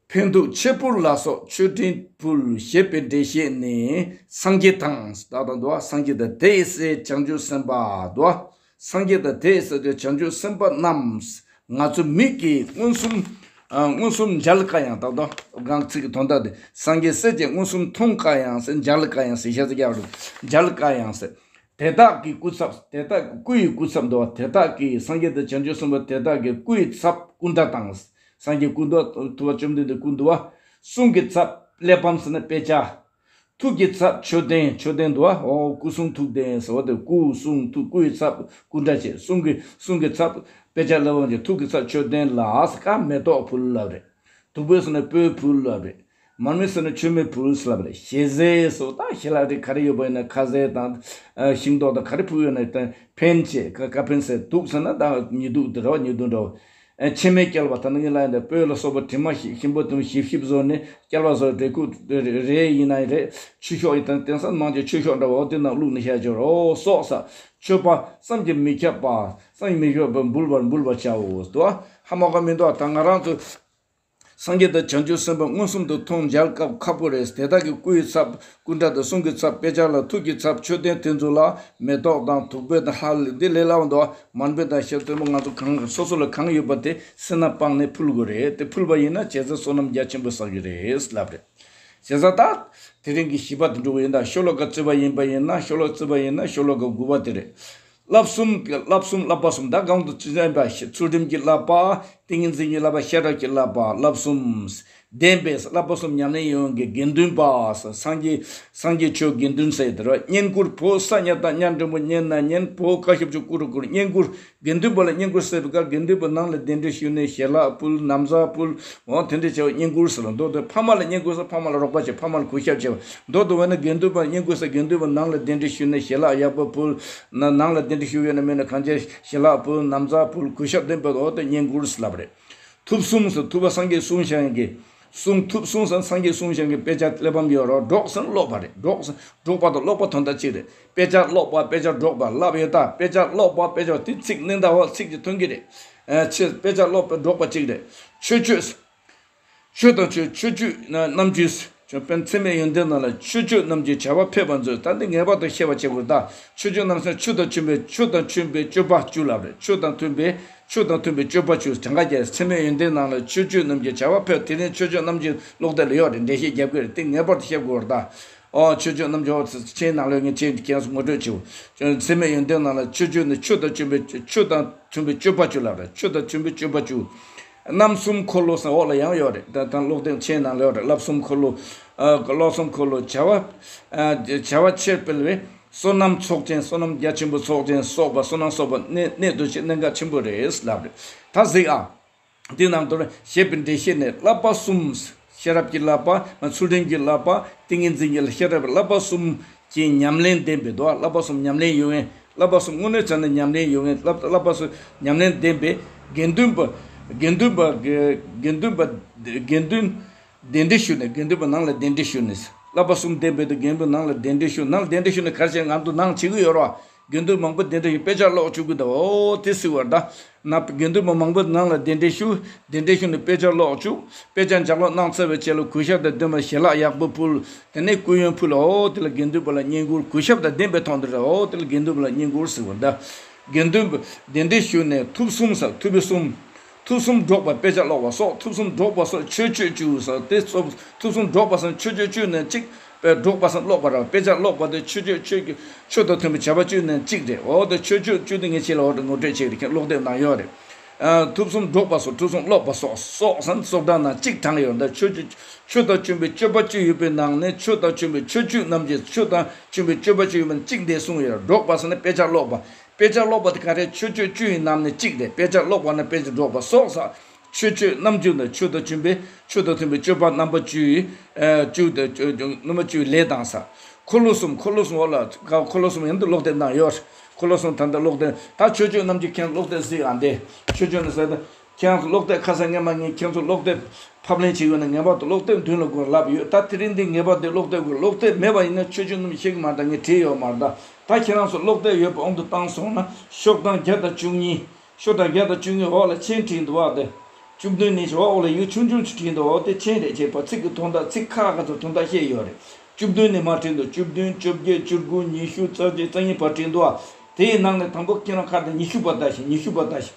ཕན་བདུག་ཕྱེ་ཕུར་ལ་སོགས་མཆོད་སྤྲིན་ཕུལ། ཞེས་པའི་འགྲེལ་བཤད་ནི། སངས་རྒྱས་དང་ད་ལྟ་འདུག་སངས་རྒྱས་དང་དེའི་སྲས་བྱང་ཆུབ་སེམས་དཔའ་འདུག་སངས་རྒྱས་དང་དེའི་སྲས་ཀྱི་བྱང་ཆུབ་སེམས་དཔའ་རྣམས་ང་ཚོ་མིག་གིས་མངོན་སུམ་ཨ་མངོན་སུམ་མཇལ་ག་ཡང་། ད་ལྟ་སྒང་ཚིག་གི་དོན་དག་དེ། སངས་རྒྱས་སྲས་ཀྱིས་མངོན་སུམ་མཐོང་ག་ཡང་ཟེར། མཇལ་ག་ཡང་ཟེར་ཤ་ཚ་རྒྱག་རེད། མཇལ་ག་ཡང་ཟེར། དེ་དག་གི་སྐུ་ཚབ། དེ་དག་གི་སྐུ་ཡི་སྐུ་ཚབ་འདུག་བ། དེ་དག་གི་སངས་རྒྱས་དང་བྱང་ཆུབ་སེམས་དཔའ་དེ་དག་གི་སྐུ་ཡི་ཚབ་སྐུ་འདྲ་དང་། སངས་རྒྱས་སྐུ་འདུག་ཐུབ་པ་བཅོམ་ལྡན་འདས་སྐུ་འདུག་བ། གསུང་གི་ཚབ་གླེགས་བམ་ཟེར་ན་དཔེ་ཆ། ཐུགས་ཀྱི་ཚབ་མཆོད་རྟེན། མཆོད་རྟེན་འདུག་བ། ཨོ་སྐུ་གསུང་ཐུགས་རྟེན་ཟེར་བ་དེ། སྐུ་གསུང་ཐུགས། སྐུ་ཡི་ཚབ་སྐུ་འདྲ་བྱེད། གསུང་གི་གསུང་གི་ཚབ་དཔེ་ཆ་གླེགས་བམ་བྱེད། ཐུགས་ཀྱི་ཚབ་མཆོད་རྟེན་ལ་ཟེར་ག་མེ་ཏོག་ཕུལ་ལབ་རེད། བདུག་སྤོས་ཟེར་ན་སྤོས་ཕུལ་ལབ་རེད། མར་མེ་ཟེར་ན་མཆོད་མེ་ཕུལ་ལབ་རེད། ཞལ་ཟས་སོགས་ད་ཞལ་ལག་རིགས་ག་རེ་ཡོད་པ་ཡིན་ན། ཁ་ཟས་དང་ཤིང་ཏོག་དང་ག་རེ་ཕུལ་ཡོད་ན་ད་ཕན་བྱེད། ཀ་ཀ་ཕན་ཟེར། བདུག་ཟེར་ན་ད་ཉི་གདུགས་དེ་རེད་བ། ཉི་གདུགས་འདྲ་བོ། ཕྱེ་མར་བསྐྱལ་བ་ད་ནི་ངས་ལབ་ཡིན་ད། སྤོས་ལ་སོགས་པ་དྲི་མ་ཞིམ་པོ་དེ་ཞིབ་ཞིབ་བཟོས་ནས་བསྐྱལ་བ་བཟོས། རས་ཁུག་རས་ཡིན་ན་རེད། ཆུ་ཤོག་ཡིན་ད། དེང་སང་མང་ཆེ་ཆུ་ཤོག་འདྲ་བོ་དེ་ནང་བླུགས་ནས་བཞག་ཆོག་རོ་སོགས་ས། མཆོད་པ་བསམ་གྱིས་མི་ཁྱབ་པ། བསམ་གྱིས་མི་ཁྱབ་པ་འབུལ་བར་འབུལ་བར་བྱའོ། དོ་ཧ་མ་གོ་མི་འདུག་ད་ང་རང་ཚོ་སངས་རྒྱས་དང་བྱང་ཆུབ་སེམས་དཔའ་མངོན་སུམ་དུ་མཐོང་མཇལ་སྐབས་ཁག་པོ་རེད། དེ་དག་གི་སྐུ་ཡི་ཚབ་སྐུ་འདྲ་དང་། གསུང་གི་ཚབ་དཔེ་ཆ་ལ། ཐུགས་ཀྱི་ཚབ་མཆོད་རྟེན་དེ་ཚོ་ལ་མེ་ཏོག་དང་བདུག་སྤོས་དང་ལྷ་ལས་འདི་ལས་སླ་བ་འདུག་མར་མེ་དང་ཞལ་ཐུན་མོང་ང་ཚོ་གང་སོ་སོ་ལ་གང་ཡོད་པ་དེ་སེམས་ནང་སྤངས་ནས་ཕུལ་དགོས་རེད། དེ་ཕུལ་བ་ཡིན་ན་བྱས་ཙང་བསོད་ནམས་རྒྱ་ཆེན་པོ་བསགས་ཀྱི་རེད་ལབ་རེད། བྱས་ཙང་ད་དེ་རིང་གི་བཞི་པ་དེ་འགྲོ་གི་ཡིན་ད། ཤོ་ལོ་ཀ་བརྩི་བ་ཡིན་པ་ཡིན་ན། ཤོ་ལོ་ཀ་བརྩི་བ་ཡིན་ན་ཤོ་ལོ་ཀ་དགུ་པ་དེ་རེད། བསླབ་གསུམ་གྱི་བསླབ་གསུམ་བསླབ་པ་གསུམ། ད་གོང་དུ་ཚུལ་ཁྲིམས་ཀྱི་བསླབ་པ། ཏིང་ངེ་འཛིན་གྱི་བསླབ་པ། ཤེས་རབ་ཀྱི་བསླབ་པ། བསླབ་གསུམ། བདེན་པའི་བསླབ་པ་གསུམ་ཉམས་ལེན་ཡོང་གི་དགེ་འདུན་པ། སངས་རྒྱས་སངས་རྒྱས་ཆོས་དགེ་འདུན་ཟེར་དེ་རེད། བསྙེན་བཀུར། ཕོ་གསར་ཉལ་དང་གཉའ་འགྲེང་བུ་བསྙེན་ན་བསྙེན། ཕོ་བཀའ་ཤོབ་ཆུ་བཀུར་རུ་བཀུར། བསྙེན་བཀུར། དགེ་འདུན་པ་ལ་བསྙེན་བཀུར་ཟེར་བའི་སྐབས་དགེ་འདུན་པ་ནང་ལ་གདན་འདྲེན་ཞུས་ནས་ཞལ་ལག་ཕུལ། ན་བཟའ་ཕུལ། འོ་དེ་འདྲ་བྱས་པ་བསྙེན་བཀུར་ཟེར་ལ། མདོར་བསྡུ་ཕ་མ་ལ་བསྙེན་བཀུར་ཟེར་ཕ་མ་ལ་རོགས་པ་བྱེད། ཕ་མ་ལ་གུས་ཞབས་བྱེད་པ། མདོར་བསྡུ་བས་ན་དགེ་འདུན་པ་བསྙེན་བཀུར་ཟེར་དགེ་འདུན་པ་ནང་ལ་གདན་འདྲེན་ཞུས་ནས་ཞལ་ལག་ཡག་པོ་ཕུལ། ན་ནང་ལ་གདན་འདྲེན་ཞུ་ཡོད་ན་མེད་ན་གང་ཅི་ཞལ་ལག་ཕུལ། ན་བཟའ་ཕུལ། གུས་ཞབས་ལྡན་པ། འོ་དེ་བསྙེན་བཀུར་ཟེར་ལབ་རེད། ཐུབ་གསུམ་ཟེར་ཐུབ་པ་སངས་རྒྱས་གསུང་བཤད་མཁན་གྱི། གསུང་ཐུབ་གསུམ་ཟེར་སངས་རྒྱས་གསུང་བཤད་མཁན་གྱི་དཔེ་ཆ་གླེགས་བམ་ཡོད་རོ། སྒྲོག་ཟེར་ན་ཀློག་པ་རེད། སྒྲོག་ཟེར་སྒྲོག་པ་དང་ཀློག་པ་དོན་དག་གཅིག་རེད། དཔེ་ཆ་ཀློག་པ་དཔེ་ཆ་སྒྲོག་པ་ལབ་ཡོད་ད། དཔེ་ཆ་ཀློག་པ་དཔེ་ཆ་དེ་ཚིག་གླེང་ད་བ་ཚིག་གི་ཐོན་གྱི་རེད། ཨ་ཆེ་དཔེ་ཆ་ཀློག་པ་སྒྲོག་པ་གཅིག་རེད། མཆོད་བརྗོད། མཆོད་དང་མཆོད། མཆོད་བརྗོད་རྣམ་བཅུ། ཅོ་པན་ཚད་མེད་ཡོན་ཏན་ནང་ལ་མཆོད་བརྗོད་རྣམ་བཅུའི་བྱ་བ་ཕེབས་པར་མཛོད། ད་འདི་ངེས་པར་དུ་ཤེས་པ་བྱེད་དགོས། ད་མཆོད་བརྗོད་རྣམ་གསུམ། མཆོད་དང་མཆོད་པའི། མཆོད་དང་མཆོད་པའི་སྤྱོད་པ་བཅུ་ལབ་རེད། མཆོད་དང་མཐུན་པའི། མཆོད་དང་མཐུན་པའི་སྤྱོད་པ་བཅུ། གྲངས་ཀ་བརྒྱད། ཚད་མེད་ཡོན་ཏན་ནང་ལ་མཆོད་བརྗོད་རྣམ་བཅུའི་བྱ་བ་ཕེབས། དེ་རིང་མཆོད་བརྗོད་རྣམ་བཅུ་ཀློག་དེབ་ལ་ཡོད་རེད། འགྲེལ་བཤད་རྒྱབ་དགོས་རེད། དེ་ངེས་པར་དུ་ཤེས་དགོས་རེད་ད། ཨོ་ཆོས་སྤྱོད་རྣམ་འགྱུར་ཆེན་ནང་ལོགས་ངས་ཆེན་གྱི་ཁྱེད་ཚོ་ངོ་སྤྲོད་བྱེད། ཚད་མའི་ཡོན་ཏན་ནང་ལ་སྤྱོད་སྤྱོད་ནི་ཆོས་དང་བཅུན་པའི་ཆོས་དང་མཐུན་པའི་སྤྱོད་པ་བཅུ་ལབ་རེད། ཆོས་དང་མཐུན་པའི་སྤྱོད་པ་བཅུ། རྣམ་གསུམ་འཁོར་ལོ་ཟེར་འོག་ལ་ཡང་ཡོད་རེད། ད་ད་ཀློག་དེབ་ཆེན་ནང་ལ་ཡོད་རེད། བསླབ་གསུམ་འཁོར་ལོ། ཨ་བསླབ་གསུམ་འཁོར་ལོ་བྱ་བ། ཨ་བྱ་བ་ཆེར་སྤེལ་བའི་བསོད་ནམས་ཚོགས་ཆེན། བསོད་ནམས་རྒྱ་ཆེན་པོ་ཚོགས་ཆེན་གསོག་པ། བསོད་ནམས་གསོག་པ་གནད་གནད་དུ་བྱེད་གནད་འགག་ཆེན་པོ་རེད་ལབ་རེད། ད་གཟིགས་ཨ། འདི་ནང་དུ་ཞེས་པའི་འགྲེལ་བཤད་ནས་བསླབ་པ་གསུམ། ཤེས་རབ་ཀྱི་བསླབ་པ། ཚུལ་ཁྲིམས་ཀྱི་བསླབ་པ། ཏིང་ངེ་འཛིན་གྱི་ཤེས་རབ་བསླབ་པ་གསུམ་གྱི་ཉམས་ལེན་ལྡན་པའི་དོ། བསླབ་པ་གསུམ་ཉམས་ལེན་ཡོད་མཁན། བསླབ་པ་གསུམ་དངོས་གནས་བྱས་ན་ཉམས་ལེན་ཡོད་མཁན། བསླབ་བསླབ་པ་གསུམ་ཉམས་ལེན་ལྡན་པའི་དགེ་འདུན་པ། དགེ་འདུན་པ་དགེ་འདུན་པ་དགེ་འདུན་གདན་འདྲེན་ཞུས་ནས། དགེ་འདུན་པ་ནང་ལ་གདན་འདྲེན་ཞུས་ནས། བསླབ་པ་གསུམ་ལྡན་པའི་དགེ་འདུན་ནང་ལ་གདན་འདྲེན་ཞུས། ནང་ལ་གདན་འདྲེན་ཞུས་ནས་ག་རེ་བྱས། ང་ཚོ་ནང་བྱེད་ཀྱི་ཡོད་རེད་བ། དགེ་འདུན་མང་པོ་གདན་འདྲེན་ཞུས་དཔེ་ཆ་ཀློག་བཅུག་གི་འདུག་ཨོ་དེ་སྲིད་བར་ད། ན་དགེ་འདུན་པ་མང་པོ་ནང་ལ་གདན་འདྲེན་ཞུས། གདན་འདྲེན་ཞུས་ནས་དཔེ་ཆ་ཀློག་བཅུག་དཔེ་ཆ་ལྗགས་ཀློག་གནང་ཚར་བའི་རྗེས་ལ་གུས་ཞབས་དང་ལྡན་པ་ཞལ་ལག་ཡག་པོ་ཕུལ། དེ་ནས་སྐུ་ཡོན་ཕུལ། ཨོ་དེ་ལ་དགེ་འདུན་པ་ལ་བསྙེན་བཀུར། གུས་ཞབས་དང་ལྡན་པའི་ཐོག་འདི་རེད། ཨོ་དེ་ལ་དགེ་འདུན་པ་ལ་བསྙེན་བཀུར་ཟེར་བ་འདྲ། དགེ་འདུན་པ་གདན་འདྲེན་ཞུས་ནས་ཐུབ་གསུམ་ཟེར། ཐུབ་པའི་གསུམ། ཐུབ་གསུམ་སྒྲོག་པ། དཔེ་ཆ་ཀློག་པ་སོགས། ཐུབ་གསུམ་སྒྲོག་པ་སོགས་ཆོས་སྤྱོད་བཅུ་ཟེར་ཏེ། ཐུབ་གསུམ་སྒྲོག་པ་སོགས་ཆོས་སྤྱོད་བཅུ་ནས་གཅིག་དཔེ་སྒྲོག་པ་སོགས་ཀློག་པ་རེད། དཔེ་ཆ་ཀློག་པ་དེ་ཆོས་སྤྱོད་ཆོས་ཀྱི་ཆོས་དང་མཐུན་པའི་བྱ་བ་བཅུ་ནས་གཅིག་རེད། འོ་དེ་ཆོས་སྤྱོད་བཅུ་དེ་ངས་ཁྱེད་ལ་འོག་ཏུ་ངོ་སྤྲོད་བྱེད་རེད། ཁྱེད་ཀློག་དེབ་ནང་ཡོད་རེད། ཨ་ཐུབ་གསུམ་སྒྲོག་པ་སོགས། ཐུབ་གསུམ་ཀློག་པ་སོགས། སོགས་ཟེར་ན་སོགས་སྒྲ་ནང་གཅིག་དྲངས་ཡོད། འདི་ཆོས་ཆོས་དང་མཐུན་པའི་སྤྱོད་པ་བཅུ་ཡོད་པའི་ནང་ནས་ཆོས་དང་མཐུན་པའི་ཆོས་སྤྱོད་རྣམ་བཅུ། ཆོས་དང་མཐུན་པའི་སྤྱོད་པ་བཅུ་ཡོད་པ་ནས་གཅིག་འདི་གསུངས་ཡོད། སྒྲོག་པ་ཟེར་ན་དཔེ་ཆ་ཀློག་པ། དཔེ་ཆ་ཀློག་པ་དེ་ག་རེ། ཆོས་སྤྱོད་བཅུ་ཡི་ནང་ནས་གཅིག་རེད། དཔེ་ཆ་ཀློག་པ་ན་དཔེ་ཆ་སྒྲོག་པ་སོགས་ཟེར། ཆོས་སྤྱོད་རྣམ་བཅུ་དང་ཆོས་དང་མཐུན་པའི་ཆོས་དང་མཐུན་པའི་སྤྱོད་པ་རྣམ་པ་བཅུ་ཡི། ཨ་བཅུ་དང་བཅུ་རྣམ་པ་བཅུའི་ལས་དང་ཟེར། འཁོར་ལོ་གསུམ། འཁོར་ལོ་གསུམ་འོག་ལ་འཁོར་ལོ་གསུམ་ཡང་དུ་ཀློག་དེབ་ནང་ཡོད། འཁོར་ལོ་གསུམ་ད་ལྟ་ཀློག་དེབ་ད་ཆོས་སྤྱོད་རྣམ་བཅུ་ཁྱེད་ཀློག་དེབ་གཟིགས་ཨ། འདི་ཆོས་སྤྱོད་ནི་ཟེར་ཏེ། ཁྱེད་རང་ཚོ་ཀློག་དེབ་ཁ་སང་སྔས་མ་ངས་ཁྱེད་ཚོ་ཀློག་དེབ་ཕབ་ལེན་བྱེད་དགོས་ན་ངེས་པར་དུ་ཀློག་དེབ་མདུན་ལ་སྒོར་ལབ་ཡོད། ད་དེ་རིང་འདི་ངེས་པར་དུ་ཀློག་དེབ་དགོས། ཀློག་དེབ་མེད་པ་ཡིན་ན་ཆོས་སྤྱོད་རྣམ་བཤད་གི་མ་རེད། ངས་བྲིས་ཡོད་མ་རེད། ད་ད་ཁྱེད་རང་ཚོ་ཀློག་དེབ་ཡོད་པ་དབང་དུ་བཏང་སོང་ན་ཤོག་གྲངས་བརྒྱ་དང་བཅུ་གཉིས། ཤོག་གྲངས་བརྒྱ་དང་བཅུ་གཉིས་འོག་ལ་མཆན་བྲིས་འདུག་བ། དེ་བཅུ་བདུན་ནས་འོག་ལ་ཡིག་ཆུང་ཆུང་ཅིག་བྲིས་འདུག་འོ་དེ་མཆན་རེད། བྱས་པ་ཚིག་གི་དོན་དག་ཚིག་ཁ་ཁ་ཚོ་དོན་དག་བཤད་ཡོད་རེད། བཅུ་བདུན་ནས་མར་བྲིས་འདུག་བཅུ་བདུན། བཅོ་བརྒྱད། བཅུ་དགུ། ཉི་ཤུ། རྩ་གཅིག་རྩ་གཉིས་བར་བྲིས་འདུག་བ། དེའི་ནང་ནས་དང་པོ་ཁྱེད་རང་ཁ་དང་ཉི་ཤུ་པ་ལྟ་ཞིག་ཉི་ཤུ་པ་ལྟ་ཞིག་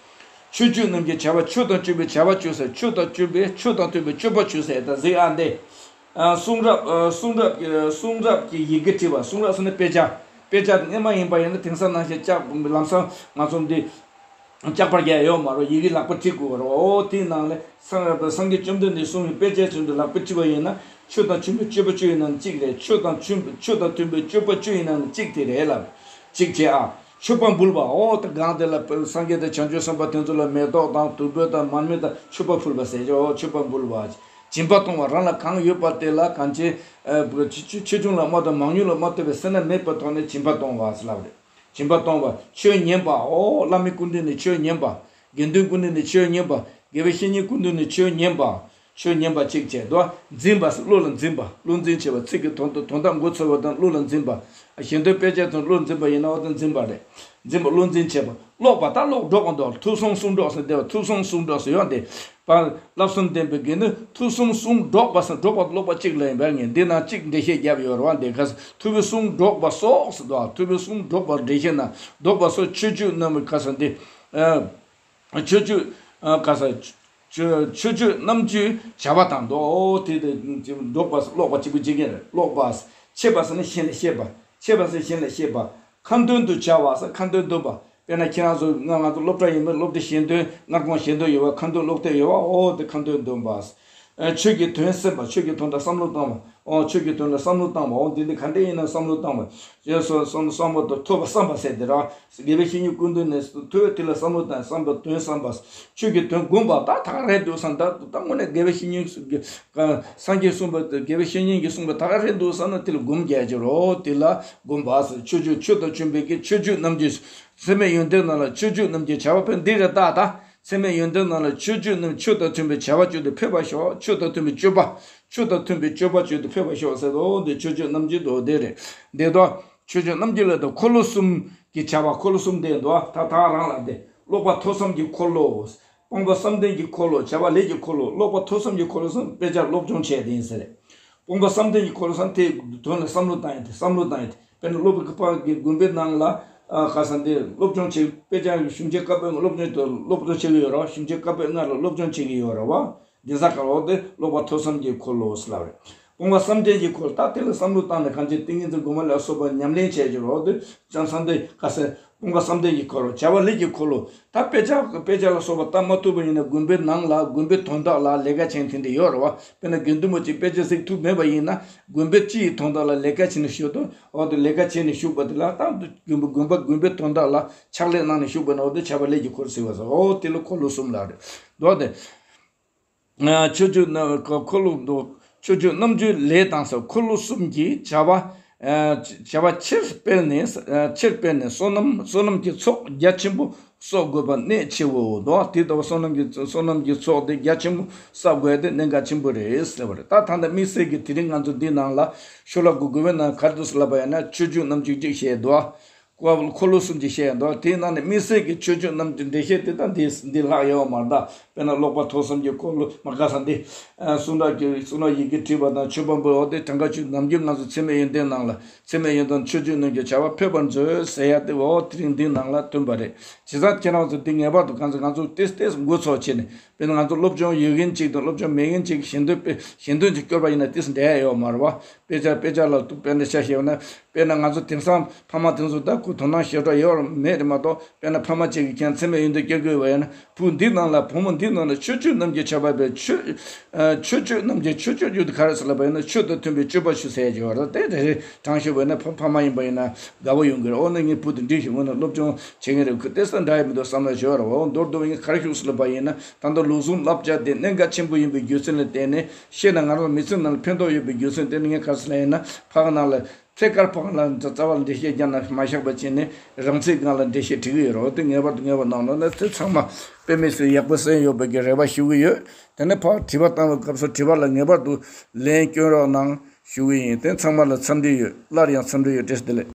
ཆོས་སྤྱོད་རྣམས་ཀྱི་བྱ་བ། ཆོས་དང་བཅུན་པའི་བྱ་བ་བཅུ་ཟེར། ཆོས་དང་བཅུན་པའི་ཆོས་དང་མཐུན་པའི་སྤྱོད་པ་བཅུ་ཟེར། ད་གཟིགས་ཨ་འདི། ཨ་གསུང་རབ། ཨ་གསུང་རབ་ཀྱི། གསུང་རབ་ཀྱི་ཡི་གེ་བྲིས་པ། གསུང་རབ་ཟེར་ན་དཔེ་ཆ། དཔེ་ཆ་དེ་སྔས་མ་ཡིན་པ་ཡིན་ན་དེང་སང་ནང་བཞིན་ལྕགས་ལམ་སང་ང་ཚོ་འདི་ལྕགས་པར་རྒྱག་ཡོད་མ་རེད། ཡི་གེ་ལག་པ་བྲིས་དགོས་པ་རེད། འོ་དེའི་ནང་ལས་སངས་རྒྱས་སངས་རྒྱས་བཅོམ་ལྡན་འདས་གསུངས་པའི་དཔེ་ཆའི་ཚུལ་དུ་ལག་པ་བྲིས་པ་ཡིན་ན་ཆོས་དང་མཐུན་པའི་སྤྱོད་པ་བཅུ་ཡི་ནང་ནས་གཅིག་རེད། ཆོས་དང་མཐུན་པའི་ཆོས་དང་མཐུན་པའི་སྤྱོད་པ་བཅུ་ཡི་ནང་ནས་གཅིག་དེ་རེད་ལབ། གཅིག་བྱས་ཨ། མཆོད་པ་འབུལ་བ། འོ་ད་སྒང་དེ་ལ་སངས་རྒྱས་དང་བྱང་ཆུབ་སེམས་དཔའ་དེ་ཚོ་ལ་མེ་ཏོག་དང་བདུག་སྤོས་དང་མར་མེ་དང་མཆོད་པ་ཕུལ་བ་ཟེར་ཅོ། མཆོད་པ་འབུལ་བ། སྦྱིན་པ་གཏོང་བ། རང་ལ་གང་ཡོད་པ་དེ་ལ་གང་ཆེ། ཨ་ཆེ་ཆེ་ཆུང་ལ་མ་ལྟོས། མང་ཉུང་ལ་མ་ལྟོས་པའི་སེར་སྣ་མེད་པའི་ཐོག་ནས་སྦྱིན་པ་གཏོང་བ་ཟེར་ལབ་རེད། སྦྱིན་པ་གཏོང་བ། ཆོས་ཉན་པ། ཨོ་བླ་མའི་སྐུ་མདུན་ནས་ཆོས་ཉན་པ། དགེ་འདུན་སྐུ་མདུན་ནས་ཆོས་ཉན་པ། དགེ་བའི་བཤེས་གཉེན་སྐུ་མདུན་ནས་ཆོས་ཉན་པ། ཆོས་ཉན་པ་གཅིག་བྱས་འདུག་འཛིན་པ། བློ་ལ་འཛིན་པ། བློ་འཛིན་བྱས་པ། ཚིག་གི་དོན་དུ་དོན་དག་མགོ་ཚོས་པ་དང་བློ་ལ་འཛིན་པ། ཞལ་འདོན་དཔེ་ཆའི་དོན་བློ་འཛིན་པ་ཡིན་ན་འོ་དེ་འཛིན་པ་རེད། འཛིན་པ། བློ་འཛིན་བྱས་པ། ཀློག་པ། ད་ཀློག་སྒྲོག་པ་འདུག་ཐུགས་གསུམ་གསུང་སྒྲོག་ཟེར་འདི་བ། ཐུགས་གསུམ་གསུང་སྒྲོག་ཟེར་ཡོད་འདི། པ། བསླབ་གསུམ་ལྡན་པའི་དགེ་འདུན་ཐུགས་གསུམ་གསུང་སྒྲོག་པ་ཟེར། སྒྲོག་པ་ཀློག་པ་གཅིག་ལ་ཡིན་པས་ངས་འདི་ན་གཅིག་འགྲེལ་བཤད་བརྒྱབ་ཡོད་རེད་བ། འདི་ཁ་ཐུབ་པའི་གསུང་སྒྲོག་པ་སོགས་ཟེར་འདུག་ཐུབ་པའི་གསུང་སྒྲོག་པ་འགྲེལ་བཤད་ན་སྒྲོག་པ་སོགས་ཆོས་སྤྱོད་རྣམས་ཁ་ས་འདི། ཨ། ཆོས་སྤྱོད། ཨ་ཁ་ས། ཆོས་ཆོས་སྤྱོད་རྣམ་བཅུའི་བྱ་བ་དང་འདོགས། དེ་དེ་སྒྲོག་པ་སོགས་ཀློག་པ་གཅིག་པུ་གཅིག་རྐྱང་རེད། ཀློག་པ། འཆད་པ་ཟེར་ན་གཞན་ལ་བཤད་པ། འཆད་པ་ཟེར་གཞན་ལ་བཤད་པ། ཁ་འདོན་དུ་བྱ་བ་ཟེར་ཁ་འདོན་འདོན་པ། དཔེར་ན་ཁྱེད་རང་ཚོ་ང་ང་ཚོ་སློབ་གྲྭ་ཡིན་པས་སློབ་གྲྭ་ཞལ་འདོན་སྔ་དགོང་ཞལ་འདོན་ཡོད་པ། ཁ་འདོན་ཀློག་དེབ་ཡོད་པ། ཨོ་དེ་ཁ་འདོན་འདོན་པ། ཨ་ཆོས་ཀྱི་དོན་སེམས་པ། ཆོས་ཀྱི་དོན་དག་བསམ་བློ་བཏང་བ། ཨོ་ཆོས་ཀྱི་དོན་ལ་བསམ་བློ་བཏང་བ། ཨོ་འདི་འདི་ག་འདྲ་ཡིན་ན་བསམ་བློ་བཏང་བ། ཞེས་སོགས་བསམ་བསམ་པ་དང་ཐོས་པ་བསམ་པ་ཟེར་དེ་རང་། དགེ་བའི་བཤེས་གཉེན་སྐུ་མདུན་ནས་ཐོས་དེ་ལ་བསམ་བློ་བཏང་། བསམ་པ་དོན་བསམ་པ། ཆོས་ཀྱི་དོན་བསྒོམ་པ། ད་ད་ག་རེད་འདུག་བསམ། ད་ད་དངོས་གནས་དགེ་བའི་བཤེས་གཉེན་སངས་རྒྱས་གསུངས་པ། དགེ་བའི་བཤེས་གཉེན་གྱིས་གསུངས་པ་ད་ག་རེད་འདུག་བསམ་ན་དེ་ལ་སྒོམ་རྒྱག་རྒྱུ་རོ། དེ་ལ་སྒོམ་པ་ཟེར། ཆོས་སྤྱོད་ཆོས་དང་བཅུན་པའི་གི་ཆོས་སྤྱོད་རྣམ་བཅུ། ཚད་མའི་ཡོན་ཏན་ནང་ལ་ཆོས་སྤྱོད་རྣམ་བཅུའི་བྱ་བ་ཕེབས། འདི་རེད་ད་ད། ཚད་མའི་ཡོན་ཏན་ནང་ལ་ཆོས་སྤྱོད་རྣམས་ཆོས་དང་མཐུན་པའི་བྱ་བ་བཅུ་དེ་ཕེབས་པར་ཤོག་ཆོས་དང་མཐུན་པའི་སྤྱོད་པ། ཆོས་དང་མཐུན་པའི་སྤྱོད་པ་བཅུ་དེ་ཕེབས་པར་ཤོག་ཟེར་དོ། འདི་ཆོས་སྤྱོད་རྣམ་བཅུ་དོ་དེ་རེད། འདི་དོ། ཆོས་སྤྱོད་རྣམ་བཅུ་ལ་དང་འཁོར་ལོ་གསུམ་གྱི་བྱ་བ། འཁོར་ལོ་གསུམ་དེ་འདུག་ད་ད་རང་ལ་དེ་ཀློག་པ་ཐོས་བསམ་གྱི་འཁོར་ལོ། སྤོང་བ་བསམ་གཏན་གྱི་འཁོར་ལོ། བྱ་བ་ལས་ཀྱི་འཁོར་ལོ། ཀློག་པ་ཐོས་བསམ་གྱི་འཁོར་ལོ་གསུམ་དཔེ་ཆ་སློབ་སྦྱོང་བྱས་དེ་ཡིན་ཟེར། སྤོང་བ་བསམ་གཏན་གྱི་འཁོར་ལོ་གསུམ་དེ་དོན་ལ་བསམ་བློ་བཏང་ཡ་དེ་བསམ་བློ་བཏང་ཡ་དེ། དཔེར་ན་སློབ་དཔོན་གི་དགོན་པའི་ནང་ལ་ཨ་ཁ་སང་དེ་སློབ་སྦྱོང་བྱེད། དཔེ་ཆ་གཞུང་ཆེན་བཀའ་པོད་ལྔ་སློབ་སྦྱོང་དུ་སློབ་སྦྱོང་བྱེད་ཀྱི་ཡོད་རེད། གཞུང་ཆེན་བཀའ་པོད་ལྔ་ལ་སློབ་སྦྱོང་བྱེད་ཀྱི་ཡོད་རེད་བ། འདི་ས་ག་ལོ་དེ་ཀློག་པ་ཐོས་བསམ་གྱི་འཁོར་ལོ་ཟེར་ལབ་རེད། སྤོང་བ་བསམ་གཏན་གྱི་འཁོར་ལོ། ད་དེ་ལ་བསམ་བློ་བཏང་ནས་གང་ཅི་ཏིང་ངེ་འཛིན་སྒོམ་པ་ལ་སོགས་པ་ཉམས་ལེན་བྱས་ཀྱི་རོགས་དུ་ཅང་བསམ་གཏན་ག་ས་སྤོང་བ་བསམ་གཏན་གྱི་འཁོར་ལོ། བྱ་བ་ལས་ཀྱི་འཁོར་ལོ། ད་དཔེ་ཆ་དཔེ་ཆ་ལ་སོགས་པ་ལྟ་མ་ཐུབ་པ་ཡིན་ན་དགོན་པའི་ནང་ལ་དགོན་པའི་དོན་དག་ལ་ལས་ཀ་བྱེད་མཁན་དེ་འདྲ་ཡོད་རེད་བ། དཔེར་ན་དགེ་འདུན་པ་གཅིག་དཔེ་ཆ་གཟིགས་ཐུབ་མེད་པ་ཡིན་ན་དགོན་པའི་སྤྱི་ཡི་དོན་དག་ལ་ལས་ཀ་བྱེད་ནས་བཞུགས་དང་འོག་ཏུ་ལས་ཀ་བྱེད་ནས་བཞུགས་པ་དེ་ལ་ད་དགོན་པ་དགོན་པ་དགོན་པའི་དོན་དག་ལ་ཕྱག་ལས་གནང་ནས་བཞུགས་པ་ན་འོག་ཏུ་བྱ་བ་ལས་ཀྱི་འཁོར་ཟེར་བ་ཟེར། འོ་དེ་ལ་འཁོར་ལོ་གསུམ་ལ་རེད་འདུག་སྟེ། ཆོས་སྤྱོད་རྣམ་འཁོར་ལོ་འདུག་ཆོས་སྤྱོད་རྣམ་འགྱུར་ལས་དང་ཟེར། འཁོར་ལོ་གསུམ་གྱིས་བྱ་བ་བྱ་བ་ཆེར་སྤེལ་ནས་ཆེར་སྤེལ་ནས་བསོད་ནམས་བསོད་ནམས་ཀྱི་ཚོགས་རྒྱ་ཆེན་པོ་བསགས་དགོས་པ་གནད་ཆེ་བོའོ། འདུག་དེ་ལྟ་བུ་བསོད་ནམས་ཀྱི་བསོད་ནམས་ཀྱི་ཚོགས་དེ་རྒྱ་ཆེན་པོ་བསགས་དགོས་དེ་གནད་འགག་ཆེན་པོ་རེད་ཟེར་བ་རེད། ད་ད་ལྟ་དམིགས་བསལ་གྱི་དེ་རིང་ང་ཚོ་འདི་ནང་ལ་ཤོ་ལོ་ཀ་དགུ་པའི་ནང་ག་རེ་འདུག་ཟེར་ལབ་པ་ཡིན་ན་ཆོས་སྤྱོད་རྣམ་འགྱུར་གཅིག་བཤད་འདུག་ཀོ་བ་འཁོར་ལོ་གསུམ་གྱི་བཤད་འདུག་དེའི་ནང་ནས་དམིགས་བསལ་གྱི་ཆོས་སྤྱོད་རྣམ་འགྱུར་འགྲེལ་བཤད་དེ་དང་འདི་འདི་ལྷག་ཡོད་མ་རེད། དཔེར་ན་ཀློག་པ་ཐོས་བསམ་གྱི་འཁོར་ལོ་མ་དགའ་ས་འདི། གསུང་རབ་ཀྱི་གསུང་རབ་ཡི་གེ་བྲིས་པ་དང་ཆོས་པ་པོ་འོ་དེ་གྲངས་ཀ་ཆུ་ནམ་རྒྱུན་ང་ཚོ་ཚད་མེད་ཡོན་ཏན་ནང་ལ་ཚད་མེད་ཡོན་ཏན་ཆོས་སྤྱོད་རྣམ་འགྱུར་བྱ་བ་ཕེབས་པར་མཛོད་ཟེར་ཡ་དེ་འོ་དེ་རིང་འདི་ནང་ལ་ཐོན་པ་རེད། བྱས་ཙང་ཁྱེད་རང་ཚོ་འདི་ངེས་པར་དུ་གང་ཚོ་ང་ཚོ་ཏེས་ཏེས་མགོ་ཚོས་བྱས་ནས། དཔེར་ན་ང་ཚོ་སློབ་སྦྱོང་ཡོད་མཁན་གཅིག་དང་སློབ་སྦྱོང་མེད་མཁན་གཅིག་ཞལ་འདོན་དཔེ་ཞལ་འདོན་གྱི་སྐྱོར་བ་ཡིན་ན་ཏིས་འབྲེལ་ཡ་ཡོད་མ་རེད་བ། དཔེ་ཆ་དཔེ་ཆ་ལ་དཔེར་ན་ཆ་བཞག་ན། དཔེར་ན་ང་ཚོ་དེང་སང་ཕ་མ་དེ་ཚོ་ད་ཁོ་དོ་སྣང་ཞེ་དྲག་ཡོད་མེད་རེད་མ་གཏོགས། དཔེར་ན་ཕ་མ་གཅིག་གིས་ཁྱེད་ཚད་མེད་ཡོན་ཏན་སྐྱེ་དགོས་པ་ཡིན་ན་བུ་འདི་ནང་ལ་བུ་མོ་འདི་ནང་ལ་ཆོས་སྤྱོད་རྣམ་འགྱུར་བྱ་བ་པའི་ཆོས་ཆོས་སྤྱོད་རྣམ་འགྱུར་ཆོས་སྤྱོད་རྒྱུ་དེ་ག་རེ་ཟེར་ལབ་པ་ཡིན་ན་ཆོས་དང་མཐུན་པའི་སྤྱོད་པ་ཞུ་ཟེར་གྱི་ཡོད་རེད། དེ་རེ་རེ་དྲང་ཞུ་བ་ཡིན་ན་ཕ་ཕ་མ་ཡིན་པ་ཡིན་ན་དགའ་བོ་ཡོང་གི་རེད། འོ་ན་ངའི་བུ་དེ་འདྲི་ཞིག་འོ་ན་སློབ་སྦྱོང་བྱེད་མཁན་རེད། ཁོ་དེ་ས་འདྲ་ཡི་མི་འདུག་བསམ་ན་ཞུ་བ་རེད། འོ་མདོར་བསྡུ་བ་ཡིན་ག་རེ་ཤོག་ཟེར་ལབ་པ་ཡིན་ན། ད་ལྟ་ལུགས་ཟུང་བསླབ་བྱ་དེ་གནད་འགག་ཆེན་པོ་ཡིན་པའི་རྒྱུ་མཚན་ལ་བརྟེན་ནས་ཤེས་ན་ང་རང་མི་ཚེ་ནང་ལ་ཕན་ཐོགས་ཡོད་པའི་རྒྱུ་མཚན་དེ་ནི་ངས་ག་རེ་ཟེར་ལབ་ཡིན་ན་ཕ་གི་ནང་ལ་ཚེ་དཀར་ཕ་གི་ལ་རྩ་བ་ལ་འགྲེལ་བཤད་རྒྱབ་ན་མ་བཞག་པ་བྱས་ནས་རང་ཚིག་སྒང་ལ་འགྲེལ་བཤད་བྲིས་གི་ཡོད་རེད། དེ་ངེས་པར་དུ་ངེས་པར་གནང་རོགས་གནང་། དེ་ཚང་མ་དཔེ་མི་སྲིད་ཡག་པོ་གསན་ཡོད་པའི་གི་རེ་བ་ཞུ་གི་ཡོད། དེ་ནས་ཕར་དྲི་བ་བཏང་བའི་སྐབས་སུ་དྲི་བ་ལ་ངེས་པར་དུ་ལན་སྐྱོན་རོགས་གནང་ཞུ་གི་ཡིན། དེ་ཚང་མ་ལ་འཚམས་འདྲི་ཡོད། སླར་ཡང་འཚམས་འདྲི་ཡོད། བཀྲ་ཤིས་བདེ་ལེགས།